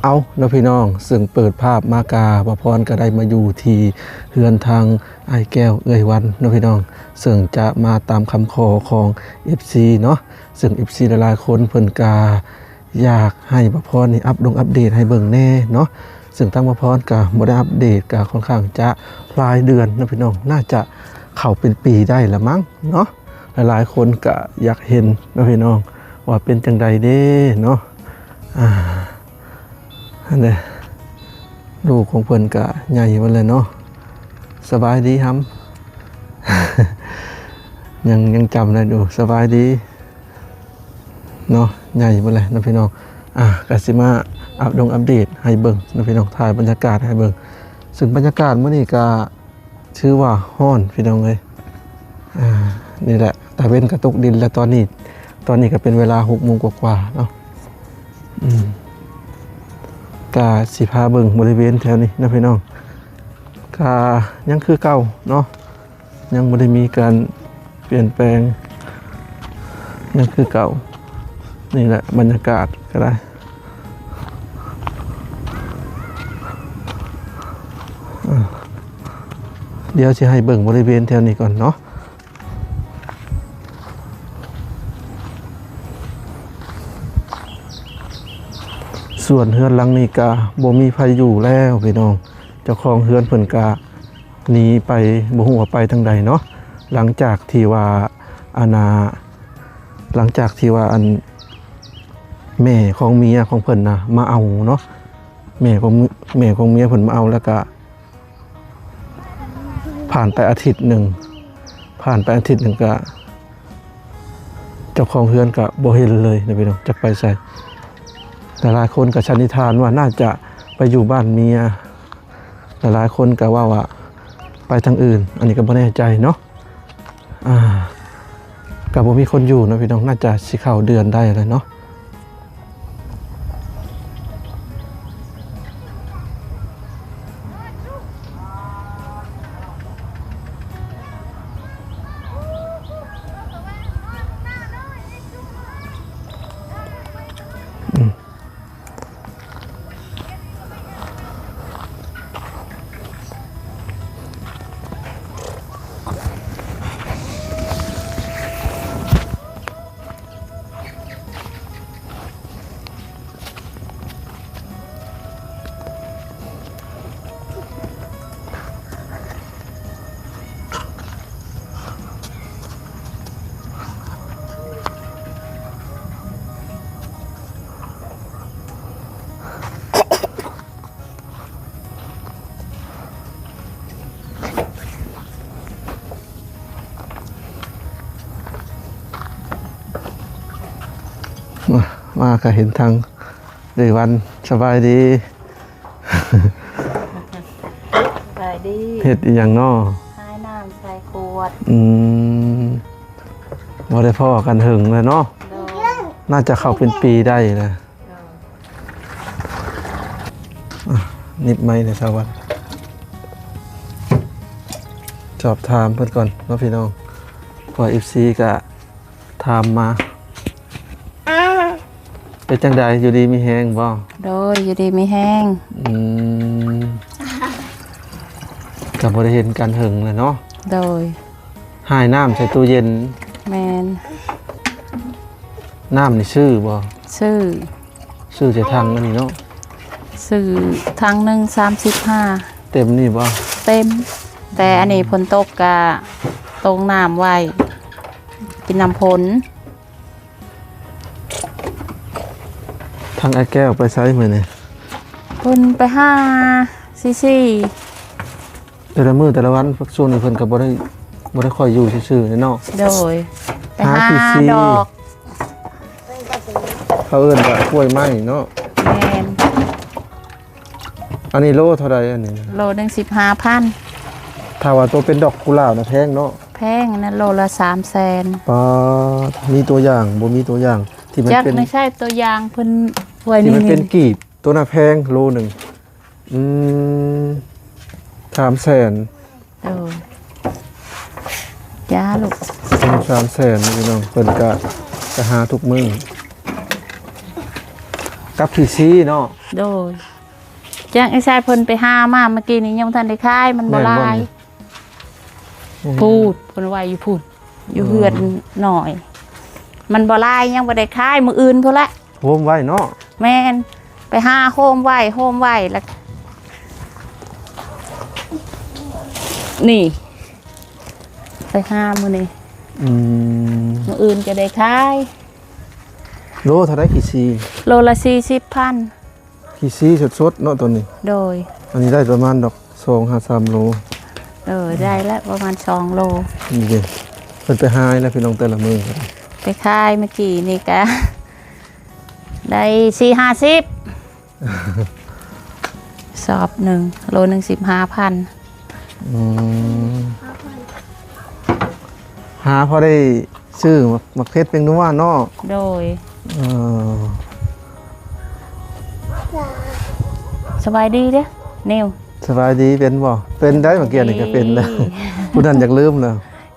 ເອົາເນາະພີ່ນ້ອງ, ເຊິ່ງເປີດພາບມາກະ ບ່າວພອນກະໄດ້ມາຢູ່ທີ່ເຮືອນທາງອ້າຍແກ້ວເອື້ອຍວັນເນາະພີ່ນ້ອງ, ເຊິ່ງຈະມາຕາມຄຳຂໍຂອງເອັຟຊີເນາະ, ເຊິ່ງເອັຟຊີຫຼາຍໆຄົນເພິ່ນກະຢາກໃຫ້ບ່າວພອນນີ້ອັບດົງອັບເດດໃຫ້ເບິ່ງແດ່ເນາະ, ເຊິ່ງທາງບ່າວພອນກະບໍ່ໄດ້ອັບເດດ ກະຄ່ອນຂ້າງຈະຫຼາຍເດືອນເນາະພີ່ນ້ອງ, ໜ້າຈະເຂົ້າເປັນປີໄດ້ລະມັ້ງເນາະ. ຫຼາຍໆຄົນກະຢາກເຫັນເນາະພີ່ນ້ອງ ວ່າເປັນຈັ່ງໃດເດ້ເນາະ. ອ່າ ຫັ້ນແຫຼະ ລູກຂອງເພິ່ນກະໃຫຍ່ໝົດແລ້ວເນາະ. ສະບາຍດີຮຳ ຍັງ ຍັງຈຳໄດ້ຢູ່. ສະບາຍດີເນາະ, ໃຫຍ່ໝົດແລ້ວເນາະພີ່ນ້ອງ. ອ່າ ກະຊິມາອັບດົງອັບເດດໃຫ້ເບິ່ງເນາະພີ່ນ້ອງ, ຖ່າຍບັນຍາກາດໃຫ້ເບິ່ງ. ເຊິ່ງບັນຍາກາດມື້ນີ້ກະ ຖືວ່າຮ້ອນພີ່ນ້ອງເອີຍ. ອ່າ ນີ້ແຫຼະ ຕາເວັນກະຕົກດິນແລ້ວຕອນນີ້, ຕອນນີ້ກະເປັນເວລາຫົກໂມງກວ່າໆເນາະ. ອືມ ກະຊິພາເບິ່ງບໍລິເວນແຖວນີ້ເນາະພີ່ນ້ອງ, ກະຍັງຄືເກົ່າເນາະ, ຍັງບໍ່ໄດ້ມີການປ່ຽນແປງ, ຍັງຄືເກົ່າ. ນີ້ແຫຼະບັນຍາກາດກະໄດ້. ດຽວຊິໃຫ້ເບິ່ງບໍລິເວນແຖວນີ້ກ່ອນເນາະ. ສ່ວນເຮືອນຫຼັງນີ້ກະບໍ່ມີໃຜຢູ່ແລ້ວພີ່ນ້ອງ, ເຈົ້າຂອງເຮືອນເພິ່ນກະໜີໄປ ບໍ່ຮູ້ວ່າໄປທາງໃດເນາະ. ຫຼັງຈາກທີ່ວ່າ ອັນນ່າ ຫຼັງຈາກທີ່ວ່າ ອັນ ແມ່ຂອງເມຍຂອງເພິ່ນນະມາເອົາເນາະ, ແມ່ຂອງ ແມ່ຂອງເມຍເພິ່ນມາເອົາ ແລ້ວກະ ຜ່ານໄປອາທິດໜຶ່ງ, ຜ່ານໄປອາທິດໜຶ່ງກະ ເຈົ້າຂອງເຮືອນກະບໍ່ເຫັນເລີຍນະພີ່ນ້ອງ, ຈັກໄປໃສ. ຫຼາຍໆຄົນກະສັນນິຖານວ່າໜ້າຈະໄປຢູ່ບ້ານເມຍ, ຫຼາຍໆຄົນກະເວົ້າວ່າໄປທາງອື່ນ, ອັນນີ້ກະບໍ່ແນ່ໃຈເນາະ. ອ່າ ກະບໍ່ມີຄົນຢູ່ເນາະພີ່ນ້ອງ, ໜ້າຈະຊິເຂົ້າເດືອນໄດ້ແລ້ວເນາະ. ມາ ມາກະເຫັນທາງເອື້ອຍວັນ. ສະບາຍດີ. ສະບາຍດີ. ເຮັດອີ່ຫຍັງເນາະ? ຫາຍນ້ຳໃສ່ຂວດ. ອືມ ບໍ່ໄດ້ພໍ້ກັນເຫິງແລ້ວເນາະ. ໂດຍ. ໜ້າຈະເຂົ້າເປັນປີໄດ້ແລ້ວ. ອ່ະ ນິບໄມແດ່ສາວວັນ ສອບຖາມເພິ່ນກ່ອນເນາະພີ່ນ້ອງ ເພາະວ່າເອັຟຊີກະຖາມມາ. ເປັນຈັ່ງໃດ ຢູ່ດີມີແຮງບໍ່? ໂດຍ ຢູ່ດີມີແຮງ. ອືມ ກະບໍ່ໄດ້ເຫັນກັນເຫິງແລ້ວເນາະ. ໂດຍ. ຫາຍນ້ຳໃສ່ຕູ້ເຢັນ. ແມ່ນ. ນ້ຳນີ້ຊື້ບໍ່? ຊື້. ຊື້ໃສ່ຖັງອັນນີ້ເນາະ. ຊື້ຖັງໜຶ່ງສາມສິບຫ້າ. ເຕັມນີ້ບໍ່? ເຕັມ. ແຕ່ອັນນີ້ຝົນຕົກກະຕົງນ້ຳໄວ້ ກິນນ້ຳຝົນ. ທາງອ້າຍແກ້ວໄປໃສມື້ນີ້? ເພິ່ນໄປຫາຊີຊີ. ແຕ່ລະມື້ແຕ່ລະວັນ ຊ່ວງນີ້ເພິ່ນກະບໍ່ໄດ້ ບໍ່ໄດ້ຄ່ອຍຢູ່ຊື່ໆເນາະ. ໂດຍ. ໄປຫາ ຫາທີ່ ດອກ ເຂົາເອີ້ນວ່າກ້ວຍໄມ້ເນາະ. ແມ່ນ. ອັນນີ້ໂລເທົ່າໃດອັນນີ້? ໂລໜຶ່ງສິບຫ້າພັນ. ຖ້າວ່າໂຕເປັນດອກກຸຫຼາບນະແພງເນາະ. ແພງ ອັນນັ້ນໂລລະສາມແສນ. ປາດ ມີຕົວຢ່າງ ບໍ່ມີຕົວຢ່າງທີ່ມັນ ຈັກ ເປັນ ໃນໃຊ້ຕົວຢ່າງເພິ່ນໄວ້ ທີ່ມັນ ນີ້ ເປັນກີບ ໂຕນະແພງໂລໜຶ່ງ. ອືມ ສາມແສນ. ໂດຍ. ຈ້າລູກ. ສາມແສນພີ່ນ້ອງ ເພິ່ນກະ ກະຫາທຸກມື້. ກັບຂີ້ຊີເນາະ. ໂດຍ ຈັກໄອ້ຊາຍເພິ່ນໄປຫາມາເມື່ອກີ້ນີ້ ຍັງບໍ່ທັນໄດ້ຂາຍ ມັນບໍ່ຫຼາຍ. ແມ່ນບໍ່ນີ້? ໂອ້ໂຫ ພູດ ເພິ່ນໄວ້ຢູ່ພຸ້ນ ຢູ່ເຮືອນ ອໍ ນ້ອຍ ມັນບໍ່ຫຼາຍ ຍັງບໍ່ໄດ້ຂາຍ ມື້ອື່ນພຸ້ນແຫຼະ. ໂຮມໄວ້ເນາະ. ແມ່ນ ໄປຫາໂຮມໄວ້ ໂຮມໄວ້ ແລ້ວນີ້ ໄປຫາມື້ນີ້. ອືມ ມື້ອື່ນຈະໄດ້ຂາຍ. ໂລເທົ່າໃດຂີ້ຊີ? ໂລລະສີ່ສິບພັນ. ຂີ້ຊີສົດໆເນາະໂຕນີ້. ໂດຍ ອັນນີ້ໄດ້ປະມານດອກສອງຫາສາມໂລ. ໂດຍ ໄດ້ແລ້ວປະມານສອງໂລ. ນີ້ເດ້ ເພິ່ນໄປຫາແລ້ວພີ່ນ້ອງ ແຕ່ລະມື້ ໄປຂາຍເມື່ອກີ້ນີ້ກະໄດ້ສີ່ຫ້າສິບ ສອບໜຶ່ງ ໂລໜຶ່ງສິບຫ້າພັນ. ອືມ ຫາພໍໄດ້ຊື້ໝາກ ໝາກເຜັດແປ້ງນົວເນາະ. ໂດຍ ເອີ ສະບາຍດີເດີ້ນິວ. ສະບາຍດີ ເປັນບໍ່? ເປັນໄດ໋ ເມື່ອກີ້ນີ້ກໍເປັນແລ້ວ ຜູ້ນັ້ນຢາກລືມແລ້ວ.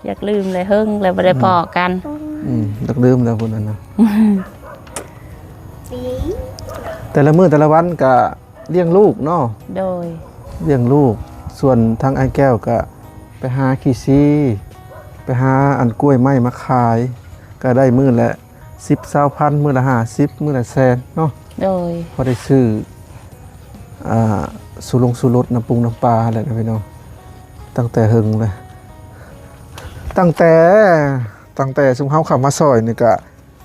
ຢາກລືມແລ້ວ ເຫິງແລ້ວບໍ່ໄດ້ພໍ້ກັນ. ອືມ ຢາກລືມແລ້ວຜູ້ນັ້ນນະ. ແຕ່ລະມື້ແຕ່ລະວັນກະລ້ຽງລູກເນາະ. ໂດຍ ລ້ຽງລູກ. ສ່ວນທາງອ້າຍແກ້ວກະໄປຫາຂີ້ຊີ ໄປຫາອັນກ້ວຍໄມ້ມາຂາຍ ກະໄດ້ມື້ລະສິບ ຊາວພັນ ມື້ລະຫ້າສິບ ມື້ລະແສນເນາະ. ໂດຍ ພໍໄດ້ຊື້ ອ່າ ຊູລົງຊູລົດ ນ້ຳປຸງນ້ຳປາຫັ້ນແຫຼະພີ່ນ້ອງ. ຕັ້ງແຕ່ເຫິງແລ້ວ ຕັ້ງແຕ່ ຕັ້ງແຕ່ຊຸມເຮົາເຂົ້າມາຊ່ອຍນີ້ກະ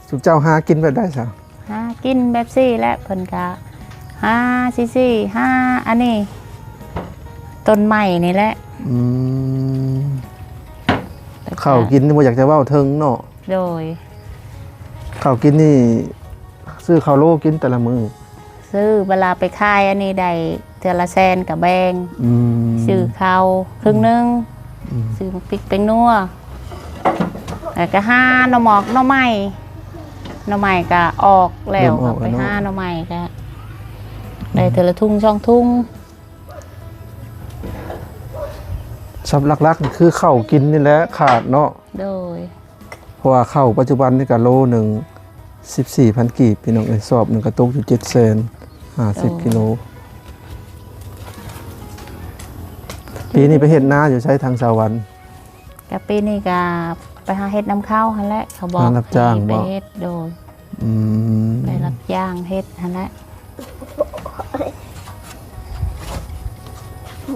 ຊຸມເຈົ້າຫາກິນແບບໃດຊະ? ຫາກິນແບບຊີ້ແຫຼະ ເພິ່ນກະຫາຊີ້ໆ ຫາອັນນີ້ ຕົ້ນໄມ້ນີ້ແຫຼະ. ອືມ ແຕ່ກະ ເຂົ້າກິນນີ້ບໍ່ຢາກຈະເວົ້າເຖິງເນາະ. ໂດຍ ເຂົ້າກິນນີ້ຊື້ເຂົ້າໂລກິນແຕ່ລະມື້. ຊື້ ເວລາໄປຂາຍອັນນີ້ໄດ້ເທື່ອລະແສນກະແບ່ງ. ອືມ ຊື້ເຂົ້າເຄິ່ງໜຶ່ງ. ອືມ ຊື້ໝາກພິກແປ້ງນົວ ແລ້ວກະຫາໜໍ່ໝອກໜໍ່ໄມ້ ໜໍ່ໄມ້ກະອອກແລ້ວ ເລີ່ມອອກແລ້ວເນາະ. ກະໄປຫາໜໍ່ໄມ້ກະໄດ້ເທື່ອລະທຸງສອງທຸງ. ສັບຫຼັກໆ ຄືເຂົ້າກິນນີ້ແຫຼະຂາດເນາະ. ໂດຍ ເພາະວ່າເຂົ້າປັດຈຸບັນນີ້ກະໂລໜຶ່ງສິບສີ່ພັນກີບ ພີ່ນ້ອງເອີຍ. ສອບໜຶ່ງກະຕົກຢູ່ເຈັດແສນຫ້າສິບ ໂດຍ ກິໂລ. ປີນີ້ໄປເຮັດນາຢູ່ໃສທາງສາວວັນ? ກະປີນີ້ກະໄປຫາເຮັດນຳເຂົາຫັ້ນແຫຼະ ເຂົາບອກ ຫາຮັບຈ້າງ ໃຫ້ໄປເຮັດ. ບໍ່? ໂດຍ. ອືມ ໄປຮັບຈ້າງເຮັດຫັ້ນແຫຼະ.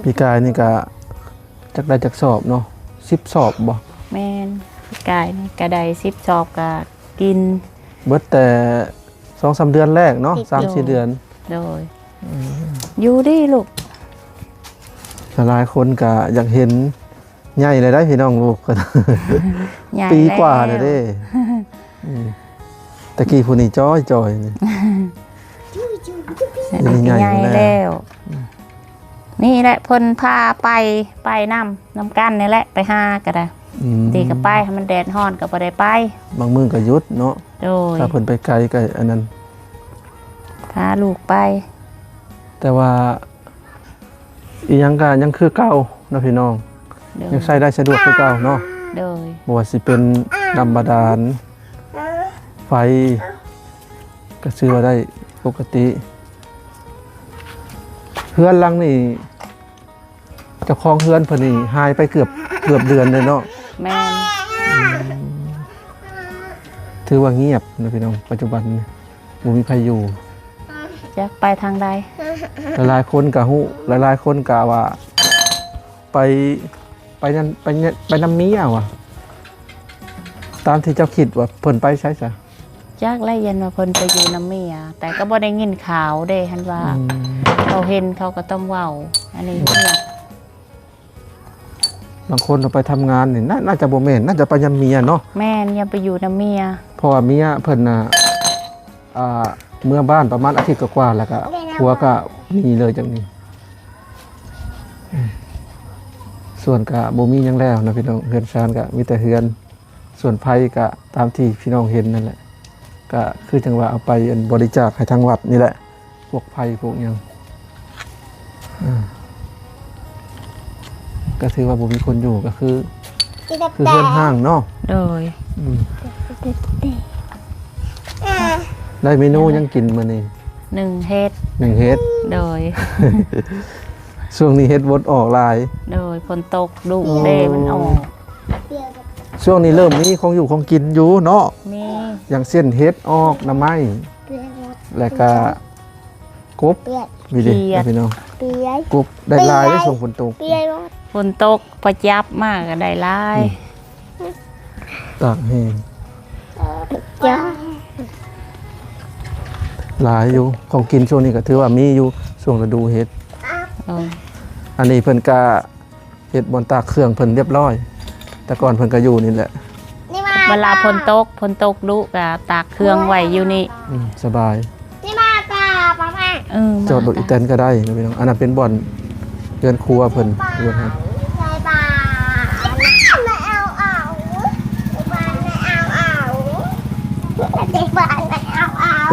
ປີກາຍນີ້ກະ ຈັກໄດ້ຈັກສອບເນາະ? ສິບສອບບໍ່? ແມ່ນ ປີກາຍນີ້ກະໄດ້ສິບສອບ ກະກິນ ເບິດແຕ່ສອງສາມເດືອນແລກເນາະ ສິບ ສາມສີ່ເດືອນ. ໂດຍ. ອືມ ຢູ່ດີລູກ. ຫຼາຍໆຄົນກະຢາກເຫັນ ໃຫຍ່ແລ້ວໄດ໋ພີ່ນ້ອງລູກ ໃຫຍ່ ປີກວ່າແລ້ວເດ້. ອືມ ແຕ່ກີ້ຜູ້ນີ້ຈ່ອຍໆ ນີ້ ດຽວນີ້ໃຫຍ່ ໃຫຍ່ແລ້ວ. ອືມ ນີ້ແຫຼະເພິ່ນພາໄປ ໄປນຳ ນຳກັນນີ້ແຫຼະ ໄປຫາກໍໄດ້. ອືມ ບາງທີກໍໄປ ໃຫ້ມັນແດດຮ້ອນກໍບໍ່ໄດ້ໄປ ບາງມື້ກໍຢຸດເນາະ. ໂດຍ ຖ້າເພິ່ນໄປໄກກໍອັນນັ້ນ ພາລູກໄປ. ແຕ່ວ່າອີ່ຫຍັງກໍຍັງຄືເກົ່າເນາະພີ່ນ້ອງ. ໂດຍ ຍັງໃຊ້ໄດ້ສະດວກຄືເກົ່າເນາະ. ໂດຍ ບໍ່ວ່າຊິເປັນນ້ຳບາດານ ໄຟ ກໍຖືວ່າໄດ້ປົກກະຕິ. ເຮືອນຫຼັງນີ້ ເຈົ້າຂອງເຮືອນເພິ່ນນີ້ຫາຍໄປເກືອບ ເກືອບເດືອນເລີຍເນາະ. ແມ່ນ. ອືມ ຖືວ່າງຽບເນາະພີ່ນ້ອງ ປັດຈຸບັນນີ້ ບໍ່ມີໃຜຢູ່. ຈັກໄປທາງໃດ. ຫຼາຍໆຄົນກໍຮູ້ ຫຼາຍໆຄົນກໍວ່າ ໄປ ໄປນັ້ນ ໄປນີ້ ໄປນຳເມຍວ່າ. ຕາມທີ່ເຈົ້າຄິດວ່າເພິ່ນໄປໃສຊະ? ຈັກແຫຼະ ຢ້ານວ່າເພິ່ນໄປຢູ່ນຳເມຍ ແຕ່ກໍບໍ່ໄດ້ຍິນຂ່າວເດ້ ຫັ້ນວ່າ. ອືມ ເຂົາເຫັນເຂົາກໍຕ້ອງເວົ້າ ອັນນີ້ງຽບ. ບາງຄົນເອົາໄປທຳງານນີ້ ໜ້າ ໜ້າຈະບໍ່ແມ່ນ ໜ້າຈະໄປນຳເມຍເນາະ. ແມ່ນ ຢ້ານໄປຢູ່ນຳເມຍ ເພາະວ່າເມຍເພິ່ນນະ ອ່າ ເມືອບ້ານປະມານອາທິດກວ່າໆ ແລ້ວກະຜົວກະໜີເລີຍຈັ່ງນີ້. ອືມ ສວນກະບໍ່ມີຫຍັງແລ້ວນະພີ່ນ້ອງ ເຮືອນຊານກະມີແຕ່ເຮືອນ ສວນໄຜ່ກະຕາມທີ່ພີ່ນ້ອງເຫັນນັ້ນແຫຼະ ກະຄືຈັ່ງວ່າເອົາໄປ ອັນ ບໍລິຈາກໃຫ້ທາງວັດນີ້ແຫຼະ ພວກໄຜ່ພວກຫຍັງ. ອືມ ກະຖືວ່າບໍ່ມີຄົນຢູ່ ກະຄື ຄືເຮືອນຮ້າງເນາະ. ໂດຍ. ອືມ ໄດ້ເມນູຫຍັງກິນມື້ນີ້? ໜຶ່ງເຫັດ ໜຶ່ງເຫັດ ໂດຍ ຊ່ວງນີ້ເຫັດບົດອອກຫຼາຍ ໂດຍ ຝົນຕົກດຸເດ້ ມັນອອກ ຊ່ວງນີ້ເລີ່ມມີຂອງຢູ່ຂອງກິນຢູ່ເນາະ ມີ ຢ່າງເຊັ່ນເຫັດອອກ ໜໍ່ໄມ້ ແລ້ວກະ ກົບ ນີ້ເດ້ ເຂດ ພີ່ນ້ອງ ກົບໄດ້ຫຼາຍໃນຊ່ວງຝົນຕົກ ຝົນຕົກ ພໍຈັບມາກໍໄດ້ຫຼາຍ ອືມ ຕາກແຫ້ງ ຈ້າ ຫຼາຍຢູ່ ຂອງກິນຊ່ວງນີ້ກໍຖືວ່າມີຢູ່ ຊ່ວງລະດູເຫັດ ເອີ ອັນນີ້ເພິ່ນກະ ເຮັດບ່ອນຕາກເຄື່ອງເພິ່ນຮຽບຮ້ອຍ ແຕ່ກ່ອນເພິ່ນກໍຢູ່ນີ້ແຫຼະ ເວລາຝົນຕົກ ຝົນຕົກດຸກໍຕາກເຄື່ອງໄວ້ຢູ່ນີ້ ອືມ ສະບາຍ ເອີ ຈອດລົດອີແຕນກໍໄດ້ນະພີ່ນ້ອງ ອັນນັ້ນເປັນບ່ອນເຮືອນຄົວເພິ່ນ ເປ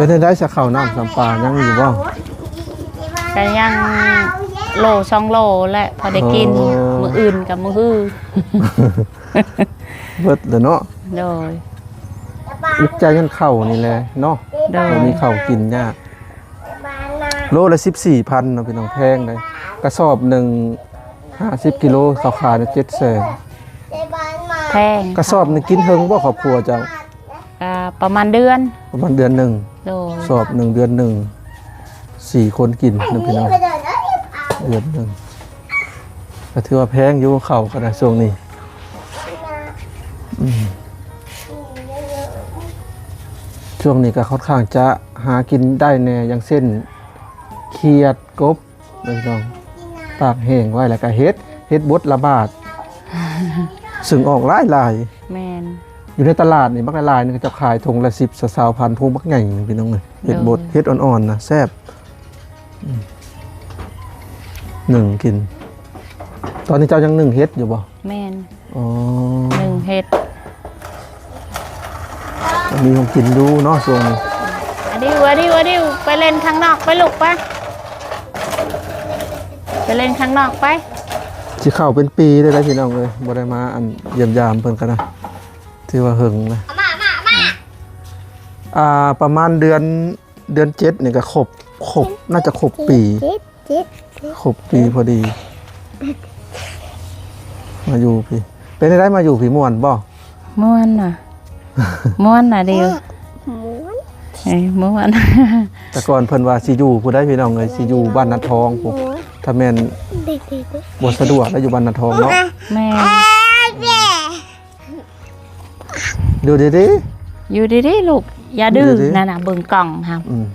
ັນຈັ່ງໃດຊະ ເຂົ້ານ້ຳສຳປາຍັງຢູ່ບໍ່? ກໍຍັງໂລສອງໂລແຫຼະ ພໍໄດ້ກິນ ອໍ ມື້ອື່ນກັບມື້ຮື ເບິດແລ້ວເນາະ ໂດຍ ອຸກໃຈຍ້ອນເຂົ້ານີ້ແຫຼະເນາະ ໂດຍ ບໍ່ມີເຂົ້າກິນຍາກ ໂລລະສິບສີ່ພັນເນາະພີ່ນ້ອງ ແພງເດ້ ກະສອບໜຶ່ງ ຫ້າສິບກິໂລ ເຂົາຂາຍເຈັດແສນ ແພງ ກະສອບໜຶ່ງກິນເຖິງບໍ່ຄອບຄົວເຈົ້າ? ກະປະມານເດືອນ ປະມານເດືອນໜຶ່ງ ໂດຍ ສອບໜຶ່ງເດືອນໜຶ່ງ ສີ່ຄົນກິນນະພີ່ນ້ອງ ເດືອນໜຶ່ງ ກໍຖືວ່າແພງຢູ່ເຂົ້າກໍໄດ້ຊ່ວງນີ້ ອືມ ຊ່ວງນີ້ກໍຄ່ອນຂ້າງຈະຫາກິນໄດ້ແດ່ ຢ່າງເຊັ່ນ ຂຽດ ກົບ ເດີພີ່ນ້ອງ ຕາກແຫ້ງໄວ້ ແລ້ວກໍເຫັດ ເຫັດບົດລະບາດ ຊຶ່ງອອກຫຼາຍໆ ແມ່ນ ຢູ່ໃນຕະຫຼາດນີ້ບັກຫຼາຍໆ ນີ້ເຂົາເຈົ້າຂາຍຖົງລະສິບ ຊາວພັນ ໂພງບັກໃຫຍ່ພີ່ນ້ອງເອີຍ ເຫັດບົດ ໂດຍ ເຫັດອ່ອນໆນະແຊບ ອືມ ໜຶ້ງກິນ ຕອນນີ້ເຈົ້າຍັງໜຶ້ງເຫັດຢູ່ບໍ່? ແມ່ນ ອໍ ໜຶ້ງເຫັດ ມີຂອງກິນຢູ່ເນາະຊ່ວງນີ້ ອາດິວ ອາດິວ ອາດິວ ໄປຫຼິ້ນຂ້າງນອກໄປລູກໄປ ໄປຫຼິ້ນຂ້າງນອກໄປ ຊິເຂົ້າເປັນປີແລ້ວພີ່ນ້ອງເອີຍ ບໍ່ໄດ້ມາອັນຢ້ຽມຢາມເພິ່ນກໍໄດ້ ຖືວ່າເຫິງນະ ອາ ປະມານເດືອນ ເດືອນເຈັດນີ້ກໍຄົບ ຄົບ ໜ້າຈະຄົບປີ ເຈັດ ເຈັດ ເຈັດ ຄົບປີພໍດີ ມາຢູ່ພີ້ ເປັນຈັ່ງໃດມາຢູ່ພີ້ ມ່ວນບໍ່? ມ່ວນນະ ມ່ວນນະເດວ ມ່ວນ ເອີ ມ່ວນ ແຕ່ກ່ອນເພິ່ນວ່າຊິຢູ່ພຸ້ນໃດ໋ພີ່ນ້ອງເອີຍ ຊິຢູ່ບ້ານນາທອງພຸ້ນ ຖ້າແມ່ນບໍ່ສະດວກແລ້ວຢູ່ບ້ານນາທອງເນາະ ແມ່ນ ຢູ່ດີໆ ຢູ່ດີໆ ລູກ ຢ່າດື້ ຢູ່ດີໆ ນັ້ນນະ ເບິ່ງກ້ອງຫັ້ນ ອືມ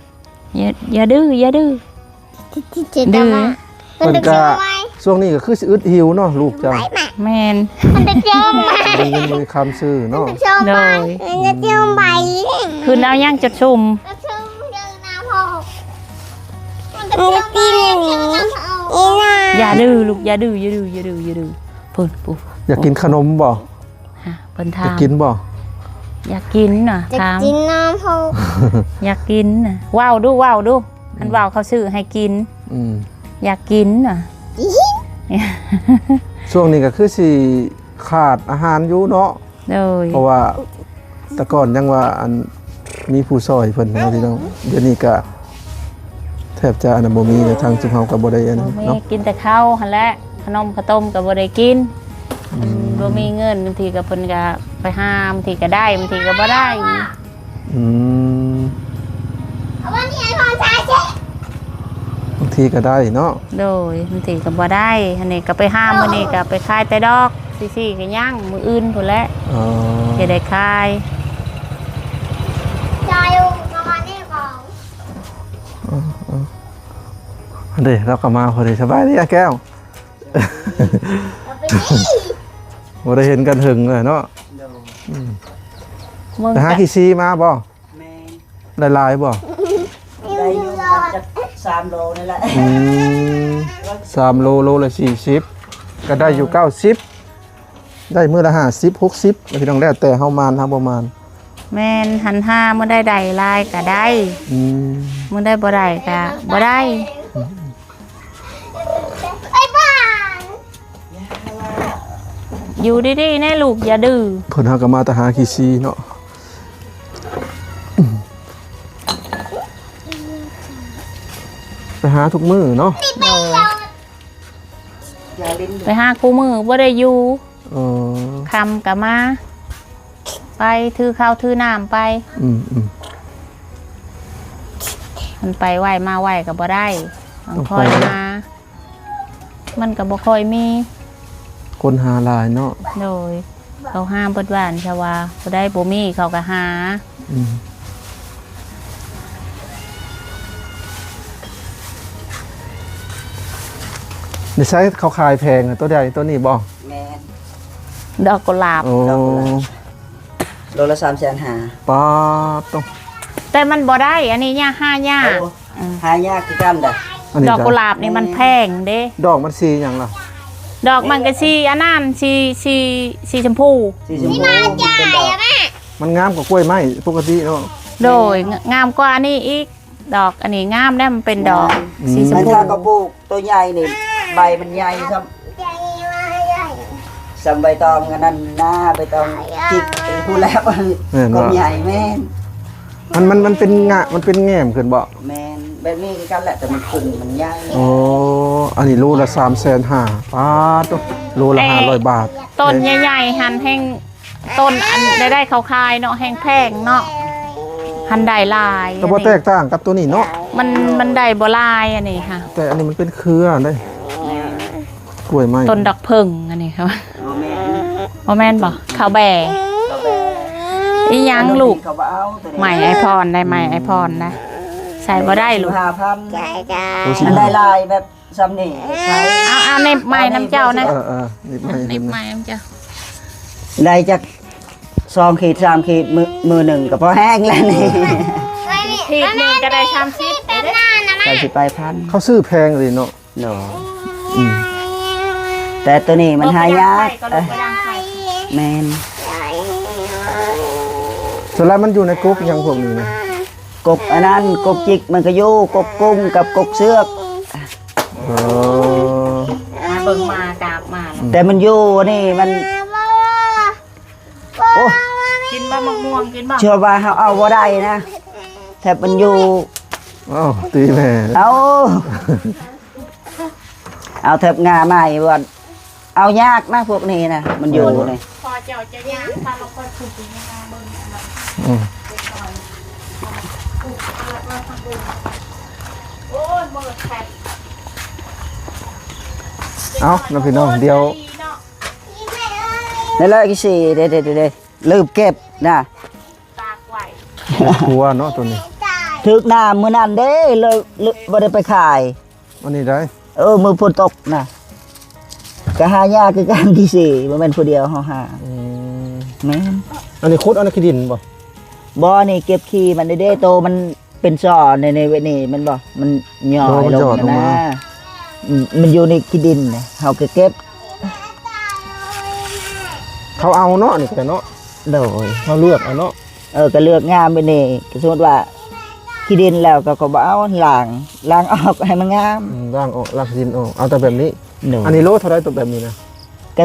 ຢ່າ ຢ່າດື້ ຢ່າດື້ ດື້ ເພິ່ນກໍ ຊ່ວງນີ້ກໍຄືຊິອຶດຫິວເນາະ ລູກເຈົ້າ ແມ່ນ ບໍ່ມີເງິນບໍ່ມີຄຳຊື້ເນາະ ໂດຍ ຄືນເອົາຫຍັງຈະຊຸມ ຢ່າດື້ ລູກ ຢ່າດື້ ຢ່າດື້ ຢ່າດື້ ຢ່າດື້ ພຸ້ນ ປູ ຢາກກິນຂະໜົມບໍ່? ຮະ ເພິ່ນຖາມ ຢາກກິນບໍ່? ຢາກກິນນະ ຢາກກິນນຳເຮົາ ຢາກກິນນະ ເວົ້າດູ ເວົ້າດູ ອືມ ຄັນເວົ້າເຂົາຊື້ໃຫ້ກິນ ອືມ ຢາກກິນນະ ຊ່ວງນີ້ກໍຄືຊິຂາດອາຫານຢູ່ເນາະ ໂດຍ ເພາະວ່າແຕ່ກ່ອນຍັງວ່າອັນ ມີຜູ້ຊ່ອຍເພິ່ນເນາະພີ່ນ້ອງ ດຽວນີ້ກະແທບຈະອັນນັ້ນບໍ່ມີແລ້ວ ທາງຊຸມເຮົາກໍບໍ່ໄດ້ອັນນັ້ນເນາະ ບໍ່ມີ ກິນແຕ່ເຂົ້າຫັ້ນແຫຼະ ຂະໜົມເຂົ້າຕົ້ມກໍບໍ່ໄດ້ກິນ ອືມ ບໍ່ມີເງິນ ບາງທີກໍເພິ່ນກໍໄປຫາ ບາງທີກໍໄດ້ ບາງທີກໍບໍ່ໄດ້ ອືມ ບາງທີກໍໄດ້ເນາະ ໂດຍ ບາງທີກໍບໍ່ໄດ້ ອັນນີ້ກໍໄປຫາ ມື້ນີ້ກໍໄປຂາຍແຕ່ດອກ ຊີ້ໆ ກໍຍັງ ມື້ອື່ນພຸ້ນແຫຼະ ອໍ ຊິໄດ້ຂາຍ ເອີ ເອີ ອັນເດ ລາວກໍມາພໍດີ ສະບາຍດີອ້າຍແກ້ວ ບໍ່ໄດ້ເຫັນກັນເຖິງແລ້ວເນາະ ໂດຍ ອືມ ໄປຫາຂີ້ຊີມາບໍ່? ແມ່ນ ໄດ້ຫຼາຍບໍ່? ໄດ້ຢູ່ປະມານຈັກສາມໂລນີ້ແຫຼະ ອືມ ສາມໂລ ໂລລະສີ່ສິບ ກໍໄດ້ຢູ່ເກົ້າສິບ ໄດ້ມື້ລະຫ້າສິບ ຫົກສິບ ພີ່ນ້ອງ ແລ້ວແຕ່ເຮົາໝານເຮົາບໍ່ໝານ ແມ່ນ ຫັນຫາມື້ໃດໄດ້ຫຼາຍກໍໄດ້ ອືມ ມື້ໃດບໍ່ໄດ້ກໍບໍ່ໄດ້ ອືມ ຢູ່ດີໆ ແນ່ລູກ ຢ່າດື້ ເພິ່ນຫາກໍມາແຕ່ຫາຂີ້ຊີເນາະ ອືມ ໄປຫາທຸກມື້ເນາະ? ໂດຍ ໄປຫາຄູ່ມື້ ບໍ່ໄດ້ຢູ່. ເອີ ຄ່ຳກໍມາ ໄປຖືເຂົ້າຖືນ້ຳໄປ. ອືມໆ ມັນໄປໄວມາໄວກໍບໍ່ໄດ້ ຕ້ອງ ຕ້ອງ ຄອຍ ໄປ ມາ ມັນກໍບໍ່ຄ່ອຍມີຄົນຫາຫຼາຍເນາະ. ໂດຍ ເຂົາຫາເບິດບ້ານຊະວ່າ ຜູ້ໃດບໍ່ມີເຂົາກໍຫາ. ອືມ ນີ້ໃຊ້ເຂົາຂາຍແພງ ຕົວໃດຕົວນີ້ບໍ່? ແມ່ນ ດອກກຸຫຼາບ. ໂອ້ ດອກກຸຫຼາບ ໂລລະສາມແສນຫ້າ. ປາດໂທ້ ແຕ່ມັນບໍ່ໄດ້ ອັນນີ້ຍາກ ຫາຍາກ. ໂອ້ ອືມ ຫາຍາກຄືກັນເດ້. ອັນນີ້ ດອກກຸຫຼາບນີ້ມັນແພງເດ້. ດອກມັນສີຫຍັງລະ? ດອກມັນກໍສີອັນນັ້ນ ສີ ສີ ສີຊົມພູ. ສີຊົມພູ ມັນເປັນດອກ ມັນງາມກວ່າກ້ວຍໄມ້ປົກກະຕິເນາະ. ໂດຍ ງາມກວ່າອັນນີ້ອີກ. ດອກອັນນີ້ງາມແດ່ ມັນເປັນດອກ ອືມ ສີຊົມພູ. ຖ້າກໍປູກຕົວໃຫຍ່ນີ້ ໃບມັນໃຫຍ່ຊ້ຳ ຊ້ຳໃບຕອງອັນນັ້ນນາ ໃບຕອງຈິກ ເປັນຜູ້ແລ້ວ. ແມ່ນ ກໍ ວ່າ ໃຫຍ່. ແມ່ນ ມັນ ມັນ ມັນເປັນງະ ມັນເປັນແຫງມຂຶ້ນບໍ່? ແມ່ນ ແບບນີ້ຄືກັນແຫຼະ ແຕ່ມັນຂຶ້ນ ມັນໃຫຍ່. ໂອ້ ອັນນີ້ໂລລະສາມແສນຫ້າ. ປາດໂທ້ ໂລລະ ເອີ ຫ້າຮ້ອຍບາດ. ຕົ້ນໃຫຍ່ໆຫັ້ນແຮງ ຕົ້ນອັນໃດໆເຂົາຂາຍເນາະ ແຮງແພງເນາະ ຫັ້ນໄດ້ຫຼາຍ. ກໍບໍ່ແຕກຕ່າງກັບຕົວນີ້ເນາະ. ມັນ ມັນໄດ້ບໍ່ຫຼາຍອັນນີ້ຫະ ແຕ່ອັນນີ້ມັນເປັນເຄືອເດ້ ກ້ວຍໄມ້ ຕົ້ນດອກເຜິ້ງອັນນີ້. ບໍ່ແມ່ນ ບໍ່ແມ່ນບໍ່? ເຂົ້າແບ ເຂົ້າແບ ອີຫຍັງລູກ? ເຂົາບໍ່ເອົາຕົວນີ້ ໄມ້ໄອພອນໄດ້ ໄມ້ໄອພອນໄດ້ ໃສ່ບໍ່ໄດ້ລູກ. ຫ້າພັນ ໂອ້ ມັນໄດ້ຫຼາຍແບບ ຊ່ຳນີ້ ເອົາ ເອົາ ເນັບໄມ້ນຳເຈົ້ານະ. ເອີ ເອີ ເນັບໄມ້ ເນັບໄມ້ນຳເຈົ້າ. ໄດ້ຈັກສອງຂີດ ສາມຂີດ ມື້ ມື້ໜຶ່ງກໍພໍແຮງແລ້ວນີ້. ເອີ ຂີດໜຶ່ງກໍໄດ້ສາມສິບ ສາມສິບປາຍພັນ. ເຂົາຊື້ແພງເລີຍເນາະ. ໂດຍ ອືມ ແຕ່ໂຕນີ້ມັນຫາຍາກ. ແມ່ນ ສ່ວນຫຼາຍມັນຢູ່ໃນກົກຫຍັງພວກນີ້ນະ? ກົກອັນນັ້ນ ກົກຈິກມັນກໍຢູ່ ກົກກຸ້ງກັບກົກເຊືອກ. ເອີ ມາເບິ່ງ ມາກາບມາ ອືມ ແຕ່ມັນຢູ່ນີ້ມັນ ໂອ້ ກິນບໍ່ ໝາກມ່ວງກິນບໍ່? ເຊື່ອວ່າເຮົາເອົາບໍ່ໄດ້ນະ ແຖບມັນຢູ່. ເອົ້າ ຕີແມ່ ເອົາ ເອົາແຖບງ່າໄມ້ວ່າ ເອົາຍາກນະພວກນີ້ນະ ມັນຢູ່ນີ້. ພໍເຈົ້າຈະຍ່າງພາລາຄອຍ ອືມ ໂອ້ຍ ເອົານະພີ່ນ້ອງ ດຽວ ນັ້ນແຫຼະ ຄືຊິ ເດ້ໆໆ ລືມເກັບນະ ຕາກໄວ້ ຄົວເນາະໂຕນີ້ ຖືກນ້ຳມື້ນັ້ນເດ້ ເລີຍ ເລີຍບໍ່ໄດ້ໄປຂາຍ. ອັນນີ້ໄດ້ ເອີ ມື້ຝົນຕົກນະ ກໍຫາຍາກຄືກັນ ທີ່ຊິ ບໍ່ແມ່ນຜູ້ດຽວເຮົາຫາ. ອືມ ແມ່ນ ອັນນີ້ຂຸດເອົາໃນຂີ້ດິນບໍ່? ບໍ່ ນີ້ເກັບຂີ້ມັນເດ້ ໂຕມັນ ເປັນສໍໃນ ໃນເວນີ້ແມ່ນບໍ່? ມັນຫຍໍ້ ໂດຍ ລົງ ມັນຫຍໍ້ລົງມາ ນະ ອືມ ມັນຢູ່ໃນຂີ້ດິນ ເຮົາກໍເກັບ ເຂົາເອົາເນາະ ນີ້ກໍເນາະ. ໂດຍ ເຮົາເລືອກເອົາເນາະ. ເອີ ກໍເລືອກງາມແບບນີ້ ກໍສົມມຸດວ່າຂີ້ດິນແລ້ວກໍ ກໍບໍ່ເອົາ ລ້າງ ລ້າງອອກໃຫ້ມັນງາມ. ອືມ ລ້າງອອກ ລ້າງຂີ້ດິນອອກ ເອົາແຕ່ແບບນີ້. ໂດຍ ອັນນີ້ໂລເທົ່າໃດໂຕແບບນີ້ນະ? ກໍ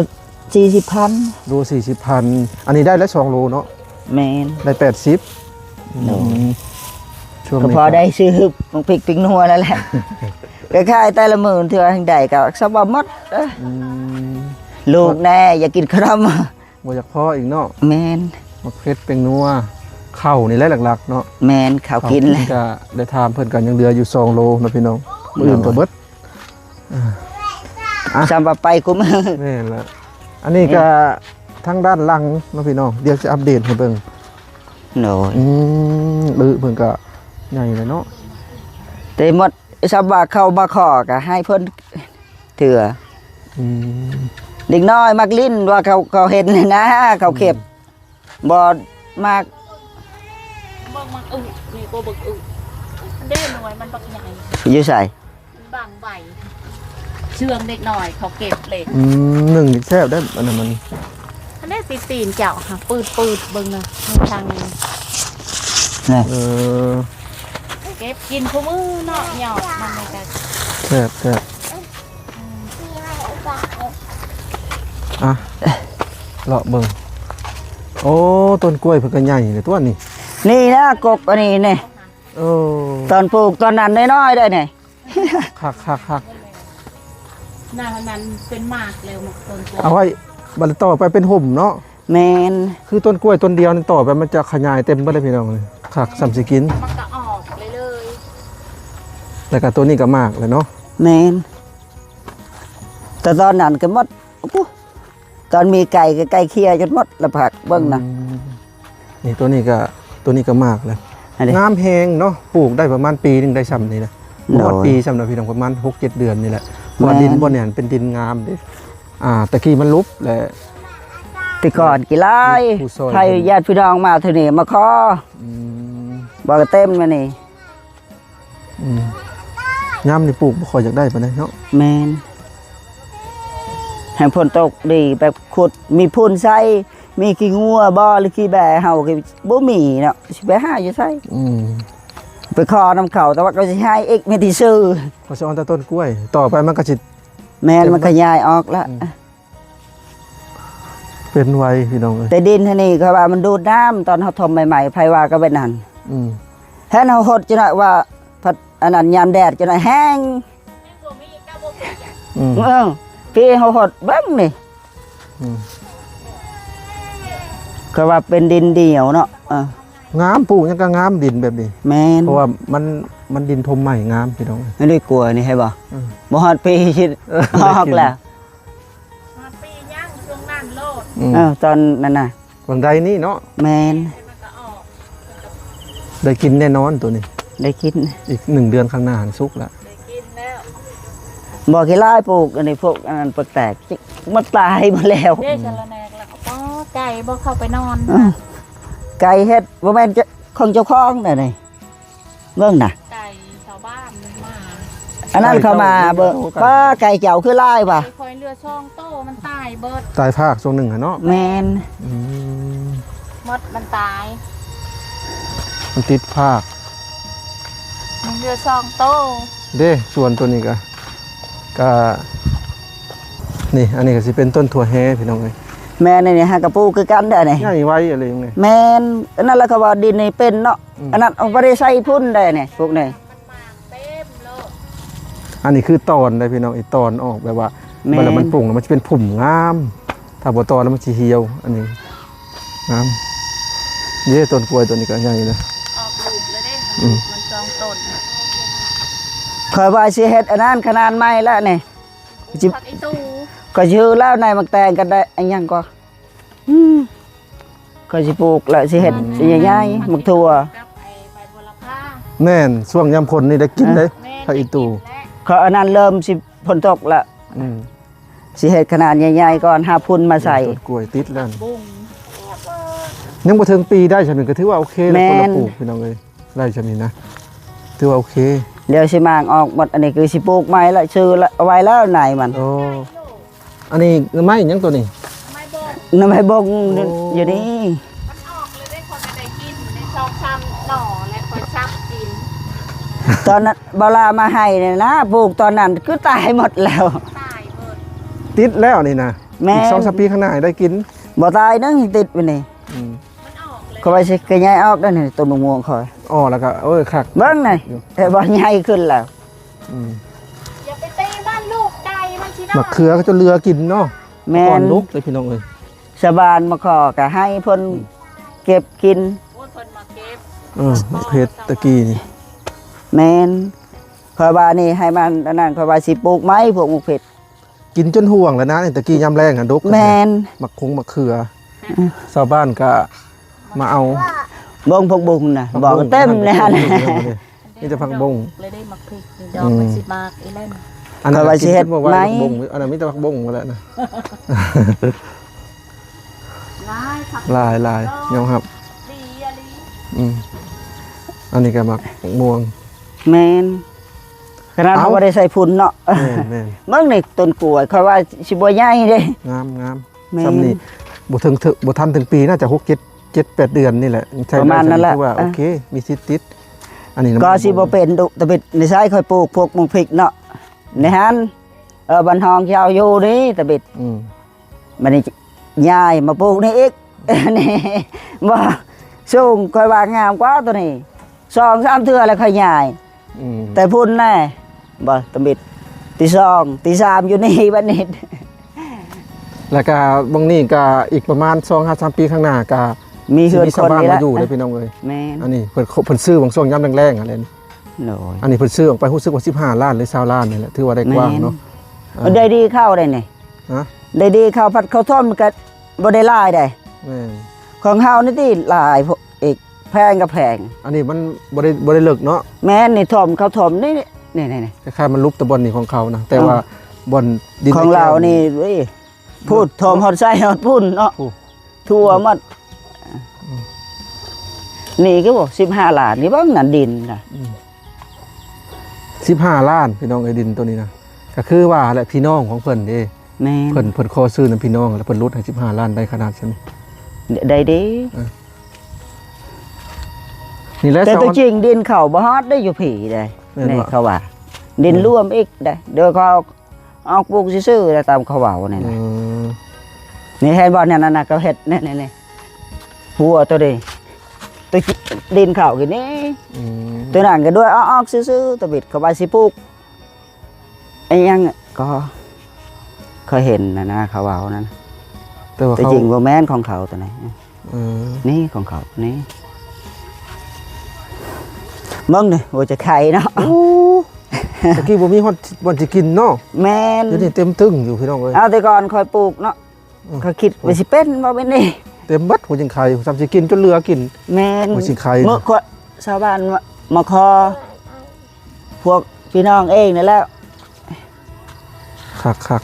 ສີ່ສິບພັນ ໂລສີ່ສິບພັນ. ອັນນີ້ໄດ້ແລ້ວສອງໂລເນາະ? ແມ່ນ ໄດ້ແປດສິບ. ໂດຍ ອືມ ຊ່ວງນີ້ກໍພໍໄດ້ຊື້ໝາກພິກປິງນົວນັ້ນແຫຼະ ກໍຂາຍແຕ່ລະມື້ ເທື່ອໃດກໍສະບາຍໝົດ. ອືມ ລູກແນ່ ຢາກກິນຂະໜົມ ບໍ່ຢາກພໍອີກເນາະ. ແມ່ນ ໝາກເຜັດ ແປ້ງນົວ ເຂົ້ານີ້ແຫຼະຫຼັກໆເນາະ. ແມ່ນ ເຂົ້າກິນແຫຼະ ກໍໄດ້ຖາມເພິ່ນ ກໍຍັງເຫຼືອຢູ່ສອງໂລເນາະພີ່ນ້ອງ ມື້ອື່ນກໍເບິດ. ອ່າ ອ່ະ ຊ່ຳວ່າໄປຄຸມ ແມ່ນລະ. ອັນນີ້ກໍ ແມ່ນ ທາງດ້ານຫຼັງເນາະພີ່ນ້ອງ ດຽວຊິອັບເດດໃຫ້ເບິ່ງ. ໂດຍ ອືມ ເອີ ເພິ່ນກໍໃຫຍ່ແລ້ວເນາະ ແຕ່ໝົດ ຊ່ຳວ່າເຂົາມາຂໍກໍໃຫ້ເພິ່ນເທື່ອ. ອືມ ເດັກນ້ອຍມັກຫຼິ້ນ ວ່າເຂົາ ເຂົາເຫັນນະ ເຂົາເກັບ ອືມ ບໍ່ມັກ. ເບິ່ງໝາກອຶ ນີ້ກໍບັກອຶ ເດ້ໜ່ວຍມັນບັກໃຫຍ່. ຢູ່ໃສ? ບາງໃບ ເຊື່ອງເດັກນ້ອຍເຂົາເກັບເລີຍ. ອືມ ໜຶ້ງແຊບເດ້ ອັນນັ້ນມັນ ອັນນີ້ຕິດຕີນເຈົ້າຫາ ປືດໆ ເບິ່ງນະ ທາງນີ້ ເອີ ເກັບກິນຄູ່ມື້ເນາະ ຫຍອດມັນນີ້ກໍແຊບໆ. ອ່ະ ເລາະເບິ່ງ. ໂອ້ ຕົ້ນກ້ວຍເພິ່ນກໍໃຫຍ່ເດ້ຕົວນີ້. ນີ້ນະ ກົກອັນນີ້ນີ້. ໂອ້ ຕອນປູກຕອນນັ້ນນ້ອຍໆ ໄດ້ນີ້. ຄັກໆໆ ນາງອັນນັ້ນເປັນໝາກແລ້ວ ໝາກຕົ້ນກາຍ ເອົາໄວ້ບັດຕໍ່ໄປເປັນຮົ່ມເນາະ. ແມ່ນ ຄືຕົ້ນກ້ວຍຕົ້ນດຽວນີ້ຕໍ່ໄປມັນຈະຂະຫຍາຍເຕັມເບິດເລີຍພີ່ນ້ອງ. ຄັກສ່ຳຊິກິນ ມັນກໍອອກເລີຍໆ ແລ້ວກໍຕົວນີ້ກໍໝາກແລ້ວເນາະ. ແມ່ນ ແຕ່ຕອນນັ້ນກໍໝົດ ໂອ້ໂຫ ຕອນມີໄກ່ກໍໄກ່ເຄຍຈົນໝົດລະ ຜັກເບິ່ງນະ. ອືມ ນີ້ຕົວນີ້ກໍ ຕົວນີ້ກໍໝາກແລ້ວ ອັນນີ້ ງາມແຮງເນາະ. ປູກໄດ້ປະມານປີໜຶ່ງໄດ້ຊ່ຳນີ້ນະ ໂດຍ ບໍ່ຮອດປີຊ່ຳນະພີ່ນ້ອງ ປະມານຫົກເຈັດເດືອນນີ້ແຫຼະ. ເພາະວ່າ ແມ່ນ ດິນບ່ອນນີ້ຫັ້ນເປັນດິນງາມເດ້. ອ່າ ຕະກີ້ມັນຫຼຸບແຫຼະ ແຕ່ກ່ອນກີຫຼາຍ ຜູ້ຊ່ອຍ ໃຜ ເພິ່ນ ຍາດພີ່ນ້ອງມາເທື່ອນີ້ມາຂໍ. ອືມ ບໍ່ກໍເຕັມມານີ້. ອືມ ຍາມນີ້ປູກບໍ່ຄ່ອຍຢາກໄດ້ປານໃດເນາະ. ແມ່ນ ໃຫ້ຝົນຕົກດີ ແບບຂຸດ ມີຝຸ່ນໃສ່ ມີຂີ້ງົວບໍ່ ຫຼືຂີ້ແບ້ເຮົາກໍບໍ່ມີເນາະ ຊິໄປຫາຢູ່ໃສ? ອືມ ໄປຂໍນຳເຂົາ ແຕ່ວ່າກໍຊິໃຫ້ອີກ ມີແຕ່ຊື້ ກໍຊິເອົາແຕ່ຕົ້ນກ້ວຍ ຕໍ່ໄປມັນກໍຊິ ແມ່ນ ເຕັມ ມັນຂະຫຍາຍອອກລະ. ອືມ ເປັນໄວພີ່ນ້ອງເອີຍ. ແຕ່ດິນຫັ້ນນີ້ ເຂົາວ່າມັນດູດນ້ຳ ຕອນເຮົາຖົມໃໝ່ໆ ໃຜວ່າກໍແບບນັ້ນ. ອືມ ເຫັນເຮົາຫົດຈັກໜ້ອຍວ່າ ພັດອັນນັ້ນ ຍາມແດດຈັກໜ້ອຍແຫ້ງ. ອືມ ເອີ ພີ່ເຮົາຫົດເບິ່ງນີ້. ອືມ ເຂົາວ່າເປັນດິນດຽວເນາະ. ເອີ ງາມ ປູກຫຍັງກໍງາມ ດິນແບບນີ້. ແມ່ນ ເພາະວ່າມັນ ມັນດິນຖົມໃໝ່ງາມພີ່ນ້ອງ. ອັນນີ້ກ້ວຍນີ້ໃຫ້ບໍ່? ອືມ ບໍ່ຮອດປີຊິ ເອີ ອອກແລ້ວ. ຮອດປີຍັງ ຊ່ວງນັ້ນໂລດ. ອືມ ເອີ ຕອນນັ້ນນະ ຫວ່າງໃດນີ້ເນາະ. ແມ່ນ ໄດ້ກິນແນ່ນອນໂຕນີ້ ໄດ້ກິນ ອີກໜຶ່ງເດືອນຂ້າງໜ້າຫັ້ນສຸກລະ ໄດ້ກິນແລ້ວ. ບໍ່ຂີ້ຫຼາຍປູກອັນນີ້ ພວກອັນນັ້ນປຶກແຕກ ມັນຕາຍໝົດແລ້ວ. ເດ້ ສະລະແໜກລະກໍບໍ່ ໄກ່ບໍ່ເຂົ້າໄປນອນ. ເອີ ໄກ່ເຮັດ ບໍ່ແມ່ນຂອງເຈົ້າຂອງໃດນີ້. ເບິ່ງນະ ໄກ່ຊາວບ້ານມາ ອັນນັ້ນເຂົ້າມາເບິ່ງ ປ້າ ໄກ່ເຈົ້າຄືຫຼາຍວ່າ ໄກ່ຂ້ອຍເຫຼືອສອງໂຕ ມັນຕາຍເບິດ ຕາຍພາກຊ່ວງໜຶ່ງຫັ້ນເນາະ. ແມ່ນ ອືມ ໝົດ ມັນຕາຍ ມັນຕິດພາກ ມັນເຫຼືອສອງໂຕ. ເດ້ ສວນຕົວນີ້ກະ ກະ ນີ້ ອັນນີ້ກໍຊິເປັນຕົ້ນຖົ່ວແຮ່ພີ່ນ້ອງເອີຍ. ແມ່ນ ອັນນີ້ຫາກະປູກຄືກັນເດ້ນີ້ ໃຫຍ່ໄວອີ່ຫຼີນີ້. ແມ່ນ ອັນນັ້ນລະເຂົາວ່າດິນນີ້ເປັນເນາະ. ອືມ ອັນນັ້ນເອົາບໍ່ໄດ້ໃສ່ຝຸ່ນໄດ້ນີ້ ພວກນີ້. ອັນນີ້ຄືຕອນໄດ໋ພີ່ນ້ອງ ອີຕອນອອກແບບວ່າ ແມ່ນ ເວລາມັນປຸງແລ້ວມັນຊິເປັນຜຸ່ມງາມ ຖ້າບໍ່ຕອນແລ້ວມັນຊິຫ່ຽວ. ອັນນີ້ງາມເດ້ ຕົ້ນກ້ວຍຕົວນີ້ກໍໃຫຍ່ເດ້ ອອກລູກແລ້ວເດ້. ອືມ ມັນສອງຕົ້ນ. ຂ້ອຍວ່າຊິເຮັດອັນນັ້ນຂະໜານໃໝ່ແລ້ວນີ້ ຊິ ຜັກອີ່ຕູ່ ຂ້ອຍຊິເຮັດແລ້ວໃນໝາກແຕງກັນໄດ້ ອັນຫຍັງກໍ ອືມ ຂ້ອຍຊິປູກແລ້ວ ຊິເຮັດ ອືມ ໃຫຍ່ໆ ໝາກຖົ່ວ. ແມ່ນ ຊ່ວງຍາມຝົນນີ້ໄດ້ກິນເດ້ ເອີ ແມ່ນ ຜັກອີ່ຕູ່ ໄດ້ກິນແລ້ວ. ຂ້ອຍອັນນັ້ນເລີ່ມຊິຝົນຕົກແລ້ວ. ອືມ ຊິເຮັດຂະໜາດໃຫຍ່ໆກ່ອນ ຫາຝຸ່ນມາໃສ່. ຕົ້ນກ້ວຍຕິດແລ້ວ ຍັງບໍ່ເຖິງປີໄດ້ຊ່ຳນີ້ ກໍຖືວ່າໂອເຄແລ້ວ. ແມ່ນ ຄົນລະປູກ ພີ່ນ້ອງເອີຍ ໄດ້ຊ່ຳນີ້ນະ ຖືວ່າໂອເຄ. ດຽວຊິໝາກອອກໝົດ ອັນນີ້ຄືຊິປູກໃໝ່ລະ ຊື້ລະ ເອົາໄວ້ແລ້ວໃນມັນ. ໂອ້ ອັນນີ້ໜໍ່ໄມ້ຫຍັງໂຕນີ້? ໜໍ່ໄມ້ບົງ. ໜໍ່ໄມ້ບົງ. ໂອ້ ຢູ່ນີ້ ມັນອອກເລີຍເດ້ ຂ້ອຍກໍໄດ້ກິນໄດ້ສອງສາມໜໍ່ແລ້ວ ຂ້ອຍສັບກິນ. ຕອນນັ້ນບໍ່ລາມາໃຫ້ນີ້ນະ ປູກຕອນນັ້ນຄືຕາຍໝົດແລ້ວ. ຕາຍເບິດ. ຕິດແລ້ວນີ້ນະ. ແມ່ນ ອີກສອງສາມປີຂ້າງໜ້າໃຫ້ໄດ້ກິນ. ບໍ່ຕາຍໜຶ່ງ ຕິດໄວ້ນີ້. ອືມ ມັນອອກເລີຍ. ຂ້ອຍວ່າຊິຂະຫຍາຍອອກໄດ້ນີ້ ຕົ້ນມະມ່ວງຂ້ອຍ. ອໍ ແລ້ວກໍ ເອີ ຄັກ ເບິ່ງນີ້ ຢູ່ ແຕ່ວ່າໃຫຍ່ຂຶ້ນແລ້ວ. ອືມ ຢ່າໄປຕີມັນລູກໄກ່ມັນຊິນອນ. ໝາກເຂືອກໍຈົນເຫຼືອກິນເນາະ. ແມ່ນ ຕອນດົກເດ້ພີ່ນ້ອງເອີຍ. ຊາວບ້ານມາຂໍກໍໃຫ້ເພິ່ນ ອືມ ເກັບກິນ. ໂອ້ຍ ເພິ່ນມາເກັບ. ເອີ ໝາກເຜັດຕະກີ້ນີ້. ແມ່ນ ຂ້ອຍວ່ານີ້ໃຫ້ມັນອັນນັ້ນ ຂ້ອຍວ່າຊິປູກໃໝ່ພວກໝາກເຜັດ. ກິນຈົນຫ່ວງແລ້ວນະ ຕະກີ້ຍາມແລ້ງຫັ້ນດົກ. ແມ່ນ ໝາກຄົງໝາກເຂືອ. ອືມ ຊາວບ້ານກໍມາເອົາ. ເບິ່ງຜັກບຸ້ງນະ ບໍ່ເຕັມແນ່ຫັ້ນ. ມີແຕ່ຜັກບົ້ງ ແລ້ວໄດ້ໝາກພິກນີ້ ດອກ ອືມ ມັນຊິໝາກອີ່ແລ້ວ. ອັນນັ້ນ ຂ້ອຍວ່າຊິເຮັດໃໝ່ ກິນຈົນບໍ່ໄຫວ ຜັກບົ້ງ ອັນນັ້ນມີແຕ່ຜັກບົ້ງໝົດແລ້ວນະ. ຫຼາຍຄັກ ຫຼາຍໆ ຍອມຮັບ ດີອີ່ຫຼີ. ອືມ ອັນນີ້ກໍໝາກມ່ວງ. ແມ່ນ ຂະໜາດ ເອົ້າ ເຮົາບໍ່ໄດ້ໃສ່ຝຸ່ນເນາະ. ແມ່ນໆ ເບິ່ງນີ້ຕົ້ນກ້ວຍ ຂ້ອຍວ່າຊິບໍ່ໃຫຍ່ເດ້. ງາມໆ. ແມ່ນ ຊ່ຳນີ້ ບໍ່ເຖິງ ບໍ່ທັນເຖິງປີ ໜ້າຈະຫົກ ເຈັດ ເຈັດ ແປດເດືອນນີ້ແຫຼະ ໃຊ້ໄດ້ ປະມານນັ້ນແຫຼະ. ຖືວ່າ ເອີ ໂອເຄ ມີສິດຕິດ. ອັນນີ້ ກໍຊິບໍ່ເປັນດຸຕະບິດ ໃນຊາຍຂ້ອຍປູກພວກໝາກພິກເນາະ ໃນຫັ້ນ ເອີ ບ້ານຫ້ອງເຈົ້າຢູ່ນີ້ຕະບິດ. ອືມ ບັດນີ້ຍ້າຍມາປູກນີ້ອີກ. ນີ້ ບໍ່ ສູງ ຂ້ອຍວ່າງາມກວ່າໂຕນີ້ ສອງສາມເທື່ອແລ້ວຂ້ອຍຍ້າຍ. ອືມ ແຕ່ພຸ້ນແນ່ ບໍ່ ຕຳອິດ ຕີສອງ ຕີສາມ ຢູ່ນີ້ບັດນີ້. ແລ້ວກະບາງນີ້ກະອີກປະມານສອງຫາສາມປີຂ້າງໜ້າກະ ມີເຮືອນຄົນນີ້ແຫຼະ ຊິມີຊາວບ້ານມາຢູ່ເດ້ພີ່ນ້ອງເອີຍ. ແມ່ນ ອັນນີ້ເພິ່ນ ເພິ່ນຊື້ບາງຊ່ວງຍາມແລງໆຫັ້ນແຫຼະ. ໂດຍ ອັນນີ້ເພິ່ນຊື້ອອກໄປ ຮູ້ສຶກວ່າສິບຫ້າລ້ານ ຫຼື ຊາວລ້ານນີ້ແຫຼະ ຖືວ່າໄດ້ກວ້າງເນາະ. ເອີ ໄດ້ດີເຂົ້າໄດ້ນີ້. ຮະ? ໄດ້ດີເຂົ້າ ພັດເຂົ້າຖ້ອມກະບໍ່ໄດ້ຫຼາຍໃດ. ແມ່ນ ຂອງເຮົານີ້ຕິຫຼາຍ ອີກ ແພງກໍແພງ. ອັນນີ້ມັນບໍ່ໄດ້ ບໍ່ໄດ້ເລິກເນາະ. ແມ່ນ ນີ້ຖ້ອມ ເຂົາຖ້ອມນີ້ ນີ້ ນີ້ ນີ້ ຄ້າຍໆມັນຫຼຸບແຕ່ບ່ອນນີ້ຂອງເຂົານະ ແຕ່ວ່າ ເອີ ບ່ອນດິນຂອງລາວນີ້ ເອີຍ ພຸ້ນ ອືມ ຖ້ອມຮອດໃສ່ຮອດພຸ້ນເນາະ. ໂອ້ ທົ່ວໝົດ. ອືມ ນີ້ຄືບໍ່ ສິບຫ້າລ້ານ ນີ້ເບິ່ງນັ້ນດິນນະ. ອືມ ສິບຫ້າລ້ານ ພີ່ນ້ອງເອີຍ ດິນໂຕນີ້ນະ ກໍຄືວ່າແຫຼະ ພີ່ນ້ອງຂອງເພິ່ນເດ້. ແມ່ນ ເພິ່ນ ເພິ່ນຂໍຊື້ນຳພີ່ນ້ອງ ແລ້ວເພິ່ນຫຼຸດໃຫ້ສິບຫ້າລ້ານ ໄດ້ຂະໜາດຊັ້ນ. ໄດ້ເດ້. ເອີ ນີ້ແຫຼະ ແຕ່ຕົວຈິງດິນເຂົາບໍ່ຮອດໄດ້ຢູ່ພີ້ໃດ. ແມ່ນ ນີ້ ບໍ່ ເຂົາວ່າ ດິນ ເອີ ລວມອີກໃດ ໂດຍເຂົາອອກປູກຊື່ໆ ແລ້ວຕາມເຂົາເວົ້ານີ້ນະ. ເອີ ນີ້ເຫັນບໍ່ ນັ້ນນະ ເຂົາເຮັດນີ້ໆ ຫົວໂຕນີ້ ໂຕດິນເຂົາຄືນີ້. ອືມ ໂຕນັ້ນກໍດ້ວຍອອກໆຊື່ໆ ຕະບິດເຂົາວ່າຊິປູກ ອີຫຍັງກໍ ເຄີຍເຫັນນະນະ ເຂົາເວົ້ານັ້ນ ແຕ່ວ່າ ແຕ່ຈິງບໍ່ແມ່ນຂອງເຂົາຕົວນີ້. ເອີ ນີ້ຂອງເຂົານີ້ ເບິ່ງນີ້ ໂອ້ ຈະໄຂ່ເນາະ. ໂອ້ ຕະກີ້ບໍ່ມີຮອດບ່ອນຊິກິນເນາະ. ແມ່ນ ດຽວນີ້ເຕັມຕຶ້ງຢູ່ ພີ່ນ້ອງເອີຍ. ເອົາແຕ່ກ່ອນຂ້ອຍປູກເນາະ. ອືມ ຂ້ອຍຄິດວ່າຊິເປັນບໍ່ແມ່ນນີ້ ເຕັມເບິດ ຫົວຈິງໄຂ່ ຊ້ຳຊິກິນຈົນເຫຼືອກິນ. ແມ່ນ ຫົວຈິງໄຂ່ ເມື່ອຊາວບ້ານມາຂໍ ພວກພີ່ນ້ອງເອງນີ້ແຫຼະ. ຄັກ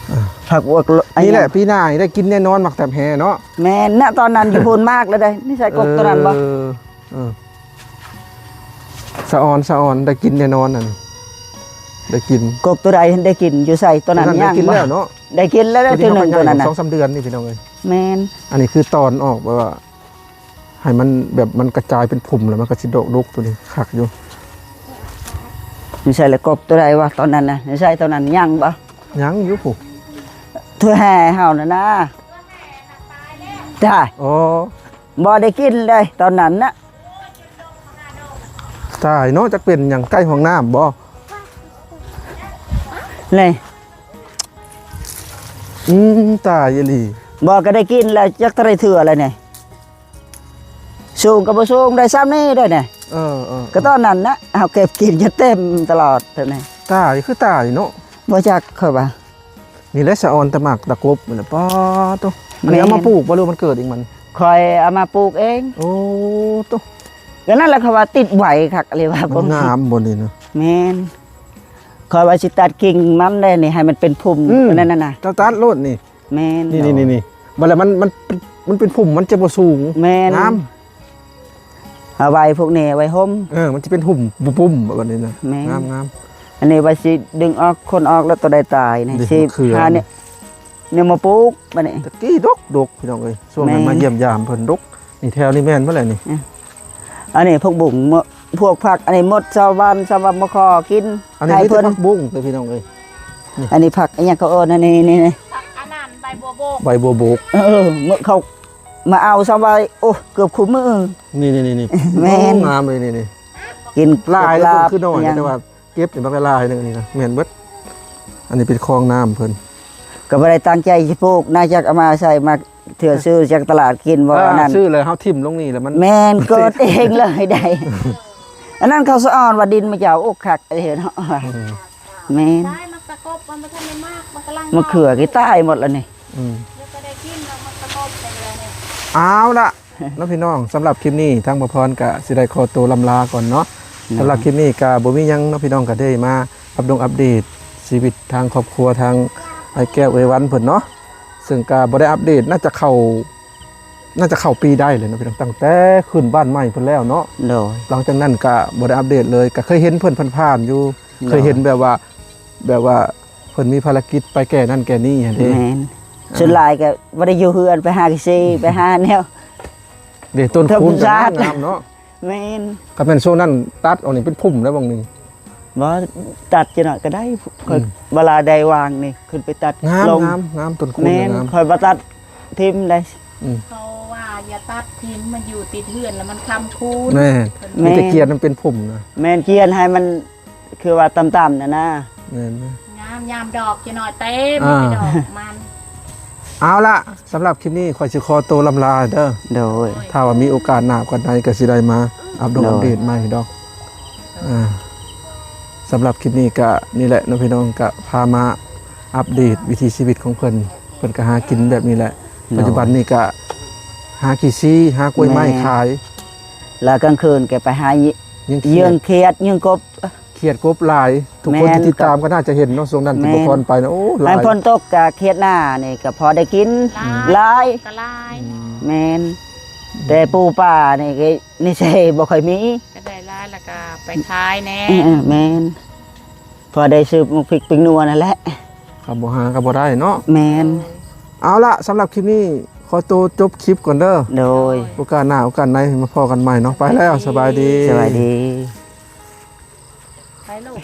ໆ ອ່າ ຜັກບວກ ນີ້ແຫຼະ ອັນຫຍັງ ປີໜ້ານີ້ໄດ້ກິນແນ່ນອນ ໝາກແຕບແຮ່ເນາະ. ແມ່ນນະ ຕອນນັ້ນຢູ່ພຸ້ນໝາກແລ້ວເດ້ ນີ້ໃສ່ກົກໂຕນັ້ນບໍ່? ເອີ ເອີ ສະອອນ ສະອອນ ໄດ້ກິນແນ່ນອນ ອັນ ໄດ້ກິນ ກົກໂຕໃດໄດ້ກິນ ຢູ່ໃສໂຕນັ້ນ ຍັງບໍ່? ໄດ້ກິນແລ້ວເນາະ ໄດ້ກິນແລ້ວເທື່ອໜຶ່ງໂຕນັ້ນນະ ສອງສາມເດືອນນີ້ ພີ່ນ້ອງເອີຍ. ແມ່ນ ອັນນີ້ຄືຕອນອອກແບບວ່າ ໃຫ້ມັນແບບມັນກະຈາຍເປັນພຸ່ມ ແລ້ວມັນກໍຊິດອກດົກ. ໂຕນີ້ຄັກຢູ່. ມີໃສ່ລະກົກໂຕໃດວະຕອນນັ້ນນະ? ມີໃສ່ຕອນນັ້ນຍັງບໍ່? ຍັງຢູ່ພຸ້ນ ຖ້ວຍແຫ່ເຮົານັ້ນນະ. ຈ້າ ອໍ ບໍ່ໄດ້ກິນເລີຍຕອນນັ້ນນະ. ຕາຍເນາະ ຈັກເປັນຫຍັງ ໃກ້ຫ້ອງນ້ຳບໍ່? ນີ້ ອືມ ຕາຍອີ່ຫຼີ. ບໍ່ ກໍໄດ້ກິນແລ້ວ ຈັກເທົ່າໃດເທື່ອແລ້ວນີ້. ສູງກໍບໍ່ສູງ ໄດ້ຊ່ຳນີ້ໄດ້ນີ້. ເອີໆໆ ກໍຕອນນັ້ນນະ ເຮົາເກັບກິນຈົນເຕັມຕະຫຼອດເທົ່ານີ້. ຕາຍຄືຕາຍເນາະ. ບໍ່ຈັກ ຂ້ອຍວ່າ. ນີ້ແຫຼະສະອອນຕະໝາກຕະກົບນີ້ແຫຼະ. ປ້າໂຕ ອັນນີ້ເອົາມາປູກບໍ່ ຫຼືມັນເກີດເອງມັນ? ຂ້ອຍເອົາມາປູກເອງ. ໂອ້ໂຕ ກໍນັ້ນແຫຼະ ເຂົາວ່າຕິດໄວຄັກເລີຍວ່າ. ມັນງາມບໍ່ນີ້ນະ? ແມ່ນ. ຂ້ອຍວ່າຊິຕັດກິ່ງມັນແດ່ນີ້ ໃຫ້ມັນເປັນພຸ່ມ ອືມ ອັນນັ້ນນະ. ເຈົ້າຕັດໂລດນີ້. ແມ່ນ ນີ້ໆໆ ບັດລະມັນ ມັນ ມັນເປັນພຸ່ມ ມັນຈະບໍ່ສູງ. ແມ່ນ ງາມ. ເອົາໄວ້ພວກນີ້ໄວ້ຫົ່ມ. ເອີ ມັນຈະເປັນຫຸ່ມປຸ້ມໆ ແບບນີ້ນະ. ແມ່ນ ງາມໆ. ອັນນີ້ວ່າຊິດຶງອອກ ຂົນອອກ ແລ້ວໂຕໃດຕາຍນີ້ ຊິຫາແນວ ແນວມາປູກບັດນີ້. ຕະກີ້ດົກໆ ພີ່ນ້ອງເອີຍ ຊ່ວງນັ້ນ ແມ່ນ ມາຢ້ຽມຢາມເພິ່ນດົກ. ນີ້ແຖວນີ້ແມ່ນໝົດແຫຼະນີ້. ອືມ ອັນນີ້ຜັກບຸ້ງ ພວກຜັກ ອັນນີ້ໝົດຊາວບ້ານ ຊາວບ້ານມາຂໍກິນ. ອັນນີ້ມີແຕ່ຜັກບຸ້ງເດີພີ່ນ້ອງເອີຍ. ອັນນີ້ຜັກອີ່ຫຍັງເຂົາເອີ້ນ ອັນນີ້ ນີ້ ນີ້ ຜັກອັນນັ້ນ ໃບບົວໂບກ ໃບບົວໂບກ. ເອີ ເມື່ອເຂົາມາເອົາຊ້ຳໄວ້ ໂອ້ ເກືອບຄູ່ມື້. ນີ້ໆໆ ແມ່ນ ໂອ້ ງາມເລີຍນີ້ ນີ້ ກິນຫຼາຍ ລາບຄືໜ້ອຍ ແຕ່ວ່າເກັບນີ້ບັກຫຼາຍໜຶ່ງນີ້ນະ. ແມ່ນເບິດ. ອັນນີ້ເປັນຄອງນ້ຳເພິ່ນ ກໍບໍ່ໄດ້ຕັ້ງໃຈຊິປູກນະ ຈັກເອົາມາໃສ່ ມາເທື່ອຊື້ຈາກຕະຫຼາດກິນບໍ່. ເອີ ອັນນັ້ນ ຊື້ແລ້ວເຮົາຖິ້ມລົງນີ້ແລ້ວມັນ ແມ່ນ ເກີດເອງເລີຍໄດ໋. ອັນນັ້ນເຂົາສະອອນວ່າດິນມະເຈົ້າ ໂອ້ ຄັກເດ້ເນາະ. ອືມ ແມ່ນ ຕາຍໝາກຕະກົບ ມັນບໍ່ທັນໄດ້ໝາກ ມັນກຳລັງ ມະເຂືອກໍຕາຍໝົດແລ້ວນີ້. ອືມ ແລ້ວກໍໄດ້ກິນແລ້ວໝາກຕະກົບໄປແລ້ວນີ້. ເອົາລະເນາະພີ່ນ້ອງ ສຳລັບຄລິບນີ້ທາງບ່າວພອນກໍຊິໄດ້ຂໍໂຕລ່ຳລາກ່ອນເນາະ. ສຳລັບຄລິບນີ້ກໍບໍ່ມີຫຍັງເນາະພີ່ນ້ອງ ກໍໄດ້ມາອັບດົງອັບເດດຊີວິດທາງຄອບຄົວທາງອ້າຍແກ້ວເອື້ອຍວັນເພິ່ນເນາະ ເຊິ່ງກໍບໍ່ໄດ້ອັບເດດ ໜ້າຈະເຂົ້າ ໜ້າຈະເຂົ້າປີໄດ້ເລີຍເນາະພີ່ນ້ອງ ຕັ້ງແຕ່ຂຶ້ນບ້ານໃໝ່ເພິ່ນແລ້ວເນາະ. ໂດຍ ຫຼັງຈາກນັ້ນກະບໍ່ໄດ້ອັບເດດເລີຍ ກະເຄີຍເຫັນເພິ່ນຜ່ານໆຢູ່. ໂດຍ ເຄີຍເຫັນແບບວ່າ ແບບວ່າເພິ່ນມີພາລະກິດໄປແກ່ນັ້ນແກ່ນີ້ຫັ້ນເດ້. ແມ່ນ ອ່າ ສ່ວນຫຼາຍກະບໍ່ໄດ້ຢູ່ເຮືອນ ໄປຫາກິເຊ ໄປຫາແນວ ເດ້ ຕົ້ນຄູນກໍງາມເນາະ. ແມ່ນ ຄັນແມ່ນຊ່ວງນັ້ນຕັດອອກນີ້ເປັນພຸ່ມແລ້ວບາງນີ້. ບໍ່ ຕັດຈັກໜ້ອຍກໍໄດ້ ອືມ ເວລາໄດ້ວາງນີ້ຂຶ້ນໄປຕັດ. ງາມ ງາມ ງາມ ຕົ້ນຄູນ. ແມ່ນ ງາມ ຂ້ອຍບໍ່ຕັດຖິ້ມໄດ໋. ອືມ ເຂົາວ່າຢ່າຕັດຖິ້ມ ມັນຢູ່ຕິດເຮືອນແລ້ວມັນຄ້ຳຄູນ. ແມ່ນ ແມ່ນ ມີແຕ່ກຽນມັນເປັນພຸ່ມນະ. ແມ່ນ ກຽນໃຫ້ມັນ ຄືວ່າຕ່ຳໆ ນັ້ນນະ. ແມ່ນ ງາມ ຍາມດອກຈະໜ້ອຍເຕັມ ອ່າ ໄປດອກມັນ. ເອົາລະ ສຳລັບຄລິບນີ້ຂ້ອຍຊິຂໍໂຕລ່ຳລາເດີ. ໂດຍ ຖ້າວ່າມີໂອກາດໜ້າ ໂອກາດໃນກໍຊິໄດ້ມາອັບດົງ ໂດຍ ອັບເດດໃໝ່ດອກ. ອ່າ ສຳລັບຄລິບນີ້ກະນີ້ແຫຼະເນາະພີ່ນ້ອງ ກະພາມາອັບເດດວິຖີຊີວິດຂອງເພິ່ນ. ເພິ່ນກະຫາກິນແບບນີ້ແຫຼະ. ໂດຍ ປັດຈຸບັນນີ້ກະຫາຂີ້ຊີ ຫາກ້ວຍໄມ້ ແມ່ນ ຂາຍ ແລ້ວກາງຄືນກະໄປຫາຍິ- ຍິງຂຽດ ຍິງຂຽດ ຍິງກົບ. ຂຽດກົບຫຼາຍ ທຸກຄົນ ແມ່ນ ທີ່ຕິດຕາມກໍໜ້າຈະເຫັນເນາະ ຊ່ວງນັ້ນທີ່ ແມ່ນ ບໍ່ພອນໄປນະ ໂອ້ ຫຼາຍ. ໃນຝົນຕົກກະຂຽດໜ້ານີ້ກະພໍໄດ້ກິນ ຫຼາຍ ຫຼາຍ ກໍຫຼາຍ. ອືມ ແມ່ນ ແຕ່ປູປານີ້ກໍນິໄສບໍ່ຄ່ອຍມີ ກໍໄດ້ຫຼາຍແລ້ວກໍໄປຂາຍແດ່. ເອີໆ ແມ່ນ ພໍໄດ້ຊື້ໝາກພິກປິງນົວນັ້ນແຫຼະ. ຄັນບໍ່ຫາກໍບໍ່ໄດ້ເນາະ. ແມ່ນ ເອົາລະ ສຳລັບຄລິບນີ້ຂໍໂຕຈົບຄລິບກ່ອນເດີ. ໂດຍ ໂອກາດໜ້າໂອກາດໃນມາພໍ້ກັນໃໝ່ເນາະ. ໄປແລ້ວ ສະບາຍດີ ສະບາຍດີ. ໄປລູກ.